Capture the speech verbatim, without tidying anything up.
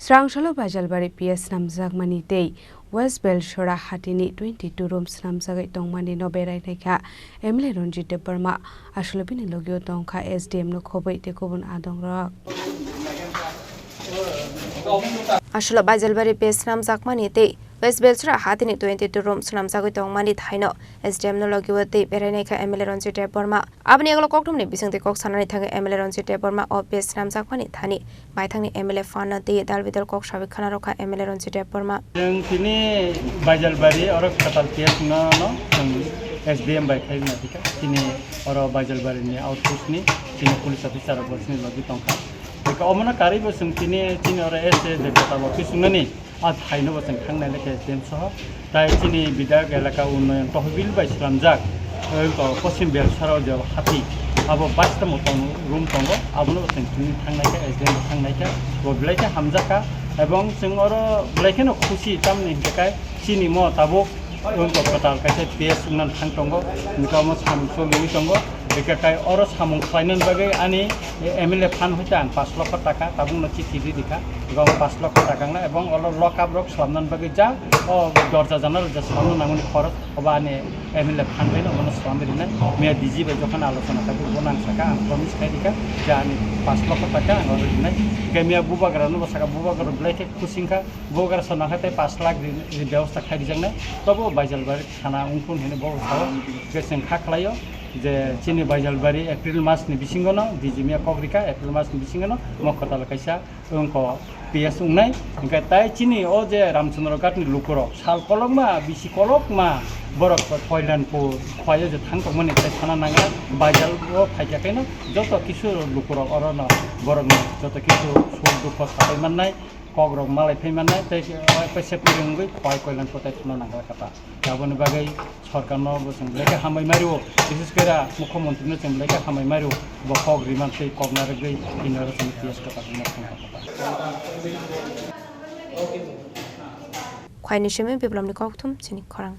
Srangsalo Baijalbari P S swnamjakmani tei West Belsora hatini twenty two room swnamjagwi tongmani no berai naikha M L A Ranjit Debbarma, aswkle bini logio tongkha S D M no khobwi tei kubun adongrok. Aswkle Baijalbari P S swnamjakmani tei West Belsora hatini twenty two room swnamjagwi tongmani thaino S D M no logio tei berai naikha M L A Ranjit Debbarma. Aboni yagulo kokthumni bisingtwi kok sanani thangwi M L A Ranjit Debbarma o P S swnamjakmani thani baithangni M L A phanno twi dal bidal kok sawi khana rwkha M L A Ranjit Debbarma. Chwng tini Baijalbari oro kwtal P S no, no chwng S D M bai khai rwna thika. Tini oro Baijalbari ni outpost ni tini police officer rok bo chini logi tongkha. Thika omono karwi bo chwng tini, tini oro S A je kwtal office wngnani a thaino bo chwng thangnai le S D M soho. Tai chini Bidhayok Elaka Unnayan Tohbil bai swnamjak, eh, ko Poschim Belsara o je hati, abo bus tamo tong, room tongo, abono bo chwng tini thangnai kha, S D M bo thangnai kha, bo belai khe hamjak kha, ebong chwng oro belai kheno khusi, tamni hinkhe kai chini mo tabuk, eh, ko kwtal kaisa P S wngna thang tongo, hinkhe omo samung cholwi tongo, hinkhe kai oro samung khlainani bagwi ani M L A phan hoite ang pash lokho taka tabukno chithi ri rikha, ebong pash lokho taka wngna, ebong oro lock up rok slamnani bagwi ja o dorja janala rok ja slamna nangmani khorok, obo ani M L A phan bai no omono slamwi rinai. Miya D G bai jokhon alochona khai bo nang saka, ang promise khai rikha je ani pash lokho taka ang oro rinai. Hinkhe miya bubagra no bo saka, bubagra belai khe khusi wngkha, bubagra sona kha tei pash lakh ri, ri bebosta khai rijaknai, tobo Baijalbari thana wngkun hinwi bo sao. Hinkhe chwng kha khlaio je chini Baijalbari April mas ni bisingo no D G miya kok rikha, April mas ni bisingo no mo kwtal kaisa wngkha P S wngnai. Hinkhe tai chini o je Ramchandra Ghat ni lukurok sal kolokma, bisi kolokma borok Koilanpur khwlaio je thang tongmani tai thana nangya, Baijal o phaikya khe no joto kisu lukurok oro no borok no joto kisu suk dukho sapai mannai, kok rok malai phai mannai, tei, tei se pwrwngwi khwlai Koilanpur tai thana nangya kha ta. Aboni bagwi sorkarno bo chwng belai khe hambai mario, bises khe ra mukhyamantri no chwng belai khe hambai mario, bo kok rimantwi kok narwgwi tini oro chwng P S kwtal rimna thangkha. Khwlaini simi Biplopni kokthum chini khorang.